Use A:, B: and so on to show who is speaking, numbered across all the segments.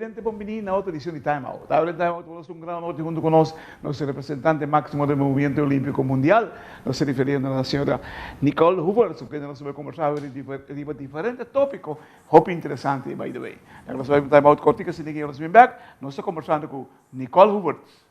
A: Televidente bon bini na otro edicion di Time Out. Awe den Time Out nos un gran honor tin hunto cu nos, nos representante maximo den Movimiento Olimpico Mundial. Nos ta referiendo na señora Nicole Hoevertsz, cu kende nos ta bay conversa awe riba diferente topico hopi interesante by the way. Nos ta bay un Time Out cortico asina que nos bin bek. Nos ta conversando cu Nicole Hoevertsz.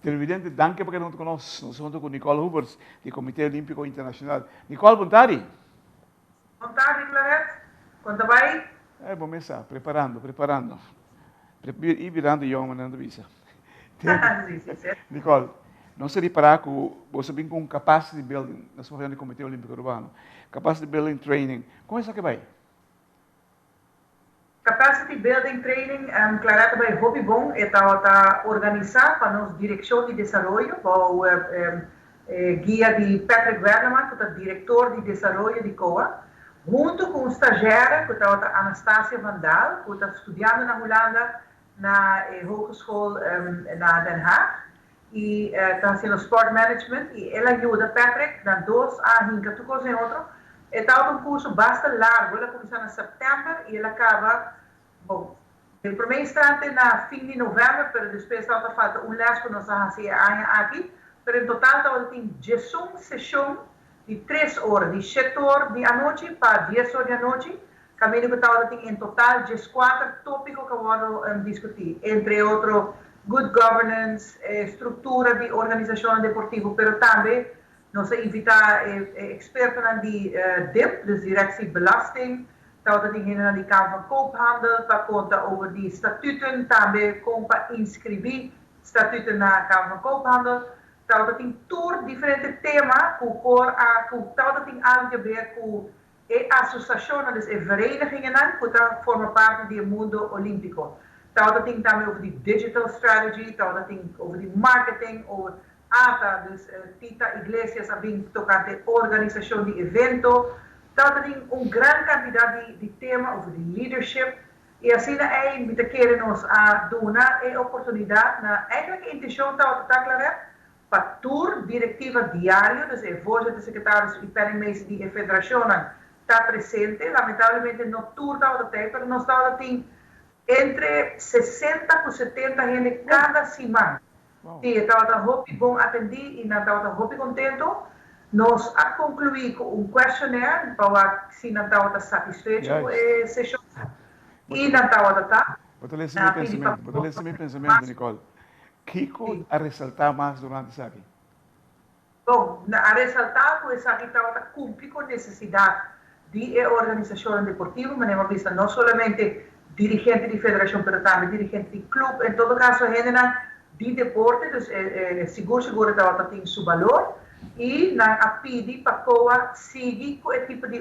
A: Televidente, danki pa keda huntu ku nos. Nos huntu ku Nicole Hoevertsz di Komité Olímpiko Internashonal. Nicole, bon tardi.
B: Bon tardi, Claret. Kon ta bai?
A: Eh, bo mes sa, preparando, preparando. I birando yòn, manera nan ta bisa.
B: Sí, sí, sí.
A: Nicole, nos a ripará ku bo sa bin ku un capacity building, nos ta papia di Komité Olímpiko Arubano, capacity building training. Kon esaki bai?
B: Capacity Building Training Clara ta bai hopi bon, e tabata organisa pa nos Direccion di Desaroyo bou guia di Patrick Werleman cu ta Director di Desaroyo di COA, hunto cu un stagiaire cu tabata Anastasia van Daal cu ta studiando na Hulanda na e Hogeschool na Den Haag y ta haciendo Sport Management y el a yuda Patrick, nan dos a hinca tur cos den otro. E tabata un curso basta largo, el a cuminsa na september y el a caba, bon, den primer instante na fin di november, pero despues tabata falta un les cu nos a haci e aña aki, pero en total tabata tin diesun sesion di tres ora, di shete or di anochi pa dies or di anochi, Caminda cu tabata tin en total diescuater topico cu a wordo discuti, entre otro good governance, e structura di organisacionnan deportivo, pero tambe nos a invita e expertonan di dip, dus Directie Belasting, tabata tin hendenan di Kamer van Koophandel pa conta over di statuten, tambe con pa inscribi statuten na Kamer van Koophandel. Tabata tin tur diferente tema cu por a cu tabata tin algo di haber cu E asosiashonnan, dus e vereenigingennan ku ta forma parti di e mundo olímpiko. Tabata tin tambe over di digital strategy, tabata tin over di marketing, over ata, dus Tita Iglesias a bin tokante organisashon di evento. Tabata tin un gran kantidat di di tema over di leadership i asina ei mi ta kere nos a duna e oportunidat na, eigenlijk e intenshon tabata ta Claret, Pa tur direktiva diario, dus e voorzitter, secretaris i penningmeester di e federashonnan ta presente. Lamentablemente no tur tabata tei, pero nos tabata tin entre 60 ku 70 hende kada siman. Sí, e tabata hopi bon atendí i nan tabata hopi kontento. Nos a konkluí ku un questionnaire pa wak si nan tabata satisfecho ku e seshonnan i nan tabata ta.
A: Bo ta lesa mi pensamentu, bo ta lesa mi pensamentu, Nicole. Kiko a resaltá mas durante esaki?
B: Bon, a resaltá ku esaki tabata kumpli ku nesesidat di e organisashonnan deportivo, manera mi a bisa, no solamente dirigente di federashon pero tambe dirigente di klup, en todo kaso hendenan di deporte, dus sigur sigur e tabata tin su balor i nan a pidi pa COA sigui ku e tipo di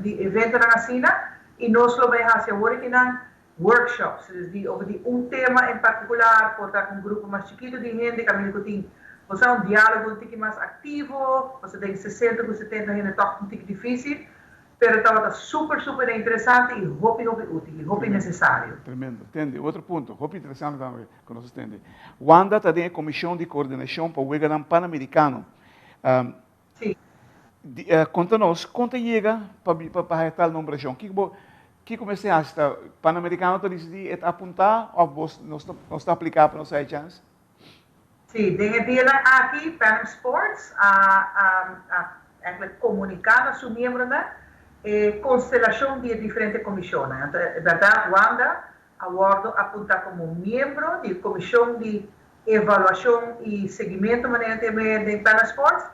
B: di eventonan asina. I nos lo bai hasi awor akinan workshops, es di over di un tema en partikular, por ta ku un grupo mas chikitu di hende kaminda ku tin bo sa un diálogo un tiki mas aktivo, pasobra den 60 ku 70 hende tòg un tiki difísil, pero tabata super super interesante i hopi hopi útil i hopi nesesario.
A: Tremendo. Tende, otro punto hopi interesante tambe ku nos a tende. Wanda ta den e komishon di koordinashon pa Weganan Panamerikano.
B: Sí.
A: Konta nos, kon ta yega pa pa haya tal nombrashon? Kiko bo, kiko mester hasi? Ta Panamerikano ta disidí e ta apuntá òf bos, nos ta, nos ta apliká pa nos haya chèns?
B: Sí, den e dianan aki Pan Am Sports a a a eigenlijk komuniká na su miembronan e konstelashon di e diferente komishonnan. Anto e bèrdat Wanda a wòrdu apuntá komo miembro di e komishon di Evaluashon i seguimento manera ta e den Pan Am Sports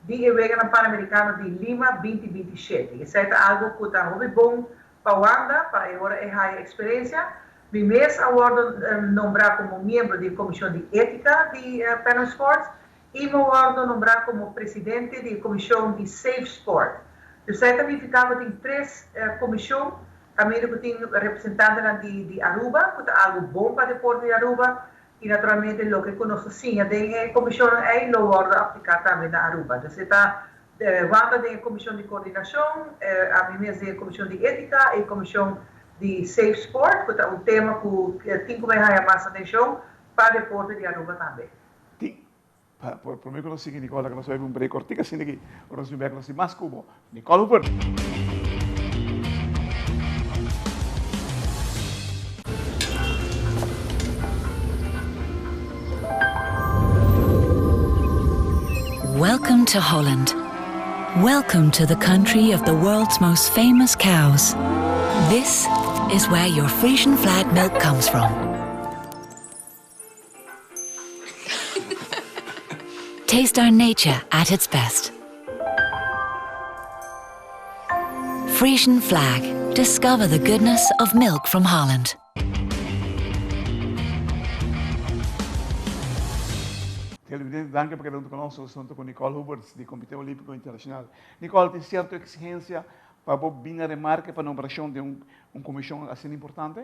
B: di e Weganan Panamericano di Lima 2027. Esei ta algu ku ta hopi bon pa Wanda pa e ora e haya eksperensia. Mi mes a wòrdu nombrá komo miembro di e Komishon di Étika di Pan Am Sports i mi a wòrdu nombrá komo presidente di e Komishon di Safe Sport. Esei ta nifiká ku tin tres komishon kaminda ku tin representantenan di Aruba ku ta algu bon pa deporte di Aruba I naturalmente loke ku nos ta siña den e komishonnan ei lo wòrdu apliká tambe na Aruba. Dus e ta Wanda den e komishon di kordinashon, ami mes den e komishon di étika i komishon di Safe Sport ku ta un tema ku tin ku bai haña mas atenshon pa deporte di Aruba tambe.
A: Tin. Pa por promé ku nos sigui Nicole laga nos bai un break kortik asina aki ora nos bin bek nos tin mas ku bo. Nicole Hooper.
C: Welcome to Holland. Welcome to the country of the world's most famous cows. This is where your Frisian flag milk comes from. Taste our nature at its best. Frisian flag. Discover the goodness of milk from Holland.
A: Televidente, danki pa keda huntu ku nos. Nos huntu ku Nicole Huberts di Komité Olímpiko Internashonal. Nicole, tin sierto eksigensia pa bo bin na remarke pa nombrashon den un komishon asina importante?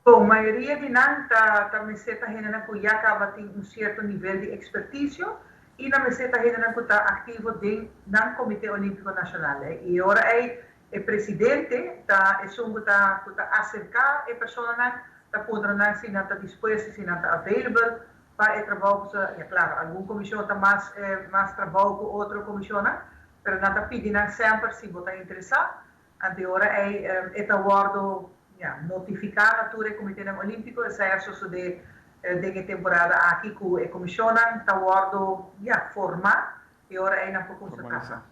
B: Bon, mayoria di nan ta ta mester ta hendenan ku ya kaba tin un sierto nivel di ekspertisio i nan mester ta hendenan ku ta aktivo den nan Komité Olímpiko Nashonal. I e ora ei e presidente ta esun ku ta ku ta aserká e personanan, ta puntra nan si nan ta dispuesto, si nan ta available pa e trabou ku sa, ya klaro algun komishon ta mas mas trabou ku otro komishonnan, pero nan ta pidi nan semper si bo ta interesá. Ante ora ei e ta wòrdu, ya, notifiká na tur e Komitenan Olímpiko. Esei a sosodé den e temporada aki ku e komishonnan ta wòrdu, ya, formá i ora ei nan por kumsa traha.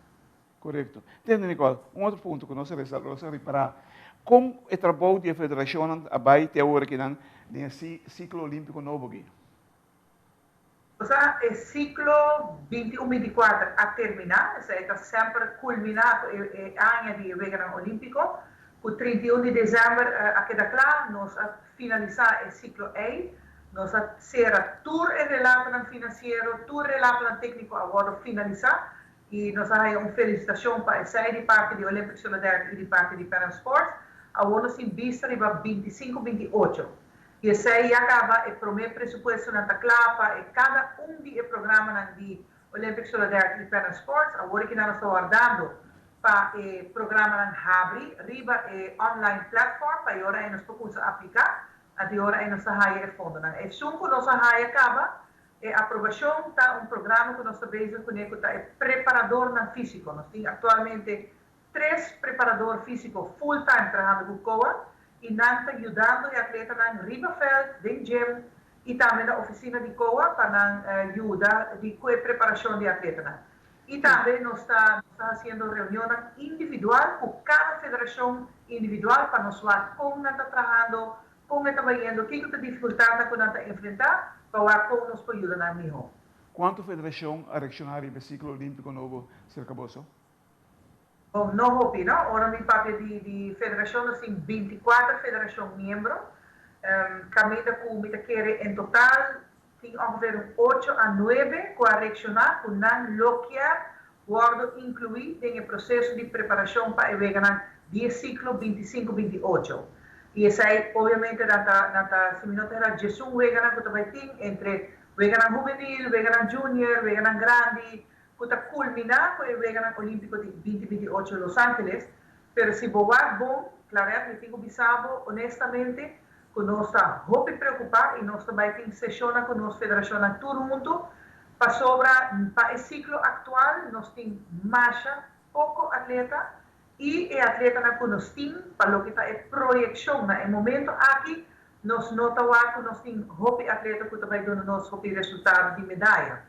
A: Korekto. Tende Nicole, un otro punto ku nos a nos a ripará, kon e trabou di e federashonnan a bai te awor akinan den e siklo olímpiko nobo aki?
B: Osea, e siklo 21 24 a terminá, esei ta semper kulminá ku e aña di e Weganan Olímpiko. Ku 31 di desèmber a keda kla, nos a finalisá e siklo ei. Nos a sera tur e relatonan finansiero, tur relatonan tékniko a wòrdu finalisá i nos a haña un felisitashon pa esei di parti di Olympic Solidarity i di parti di Pan Am Sports. Awor nos tin bista riba 25 28. I esei ya kaba e promé presupuestonan ta kla pa e kada un di e programanan di Olympic Solidarity i Pan Am Sports. Awor e kinan nos ta wardando pa e programanan habri riba e online platform pa e ora ei nos por kumsa apliká. Anto e ora ei nos ta haya e fondonan. Esun ku nos a haya kaba e aprobashon ta un programa ku nos ta bezig kuné ku ta e preparadornan físiko. Nos tin aktualmente Tres preparador físiko full time trahando ku COA i nan ta yudando e atletanan riba vèlt, den gym i tambe na ofisina di COA pa nan yuda di ku e preparashon di e atletanan. I tambe nos ta nos ta hasiendo reunionnan individual ku kada federashon individual pa nos wak kon nan ta trahando, kon e ta bayendo, kiko ta difikultatnan ku nan ta enfrentá pa wak kon nos por yuda nan mihó.
A: Kuantu federashon a reakshoná riba e siklo olímpiko nobo serka boso?
B: Bon, no hopi, no. Ora mi papia di di federashon, nos tin 24 federashon miembro. Kaminda ku mi ta kere en total tin ongeveer un ocho a nuebe ku a reakshoná ku nan lo kier wòrdu inkluí den e proseso di preparashon pa e weganan Di e ciclo 25-28. Y esey, obviamente, nan ta, si mi no ta 11 weganan cu bay tin entre weganan juvenil, weganan junior, weganan grandi, cu ta culmina cu e Weganan Olimpico di 2028 Los Angeles. Pero si bo wak bon, Claret, mi tin cu bisa bo, honestamente, cu nos ta hopi preocupa y nos tambe tin sesion cu nos federacion tur hunto pasobra pa e ciclo actual nos tin mas poco atleta y e atletanan cu nos tin pa loke ta e proyeccion na e momento aki, nos no ta cu nos tin hopi atleta cu tambe duna nos hopi resultado di medaya.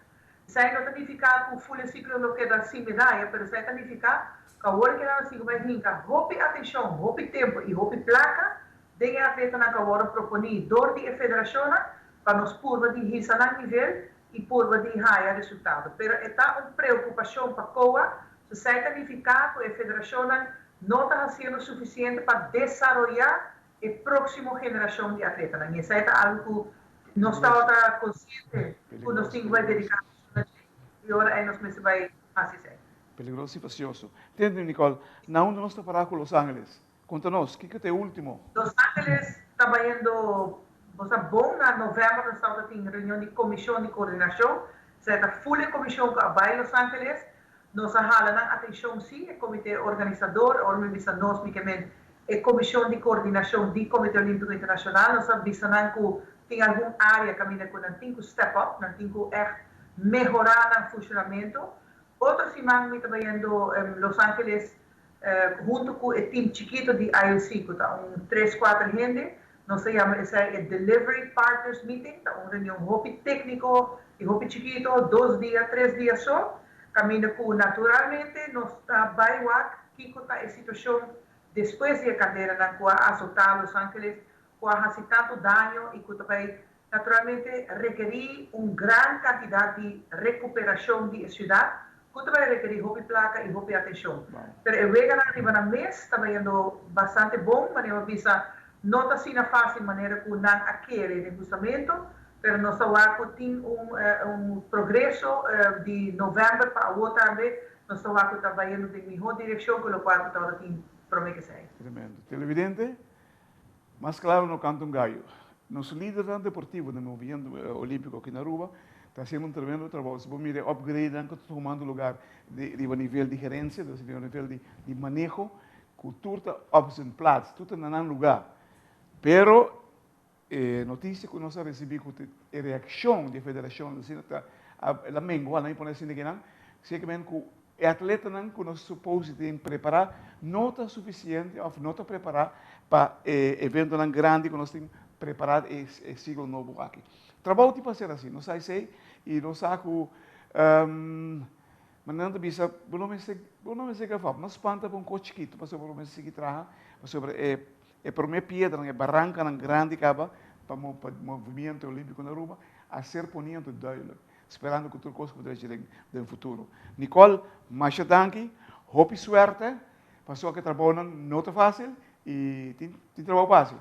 B: Esey no ta nifica cu full ciclo lo keda sin medaya, pero esey ta nifica cu awor cu nos tin cu hinca hopi atencion, hopi tempo y hopi placa den e atletanan cu awor propone door di federacion pa nos purba di hisa nan nivel y purba di haya resultado. Pero ta un preocupacion pa COA, esey ta nifica cu e federacion no ta haciendo suficiente pa desaroya e proximo generacion di atleta. Y esey ta algo cu nos ta consciente cu nos tin cu dedica y awor ey nos mester bay haci.
A: Peligroso y fastioso. Tende, Nicole, na unda nos ta para cu Los Angeles? Conta nos, kico ta e ultimo?
B: Los Angeles ta bayendo bon. Na november nos tabata tin reunion di comision di coordinacion, ta full comision cu a bay Los Angeles. Nos a hala nan atencion, si, e comite organisador, of mi bisa nos, mi kiermen e comision di coordinacion di Comite Olimpico Internacional. Nos a bisa nan cu tin algun area caminda cu nan tin cu step up, nan tin cu echt mehora nan funcionamento. Otro siman mi ta bayendo Los Angeles hunto cu e team chikito di IOC, cu ta un 3, 4 hende. Nos ta yama esey e Delivery Partners Meeting, ta un reunion hopi tecnico y hopi chikito, 2 dia, 3 dia so, caminda cu naturalmente nos ta bay wak kico ta e situacion despues di e candelanan cu a azota Los Angeles, cu a haci tanto daño y cu tambe naturalmente rekeri un gran cantidad di recuperacion di ciudad, cu tambe rekeri hopi placa y hopi atencion. Pero e weganan riba nan mes ta bayendo bastante bon, manera bisa, no ta asina facil manera cu nan a kere den hustamento, pero nos ta tin un progreso di november pa awor tambe, nos ta ta bayendo den miho direccion cu loke cu tin prome cu esey.
A: Tremendo. Televidente, mas claro no canta un gallo. Nos lider deportivo di movimento olimpico aki na Aruba ta haciendo un tremendo trabou. Si bo mira upgrade cu ta tumando luga di nivel di gerencia, di nivel di maneho, cultura ta op zijn plaats, tur ta na luga. Pero noticia cu nos a ricibi, cu e reaccion di federacion, asina, ta el a mengua, nan pone asina cu nan, simplemente cu e atletanan cu nos suppose tin prepara no ta suficiente of no ta prepara pa eventonan grandi cu nos tin prepara e siglo nobo aki. Trabou tin pa ser asina, nos sa y nos sa cu manera bisa, bo no mester give up, no spanta pa un cos chikito, pasobra bo mester sigui traha, pasobra e prome piedra, e barancanan grandi caba pa movimento olimpico na Aruba, a ser poniendo duidelijk, sperando cu tur cos por den futuro. Nicole, masha danki, hopi suerte, pasobra cu trabou no ta facil y tin trabou facil.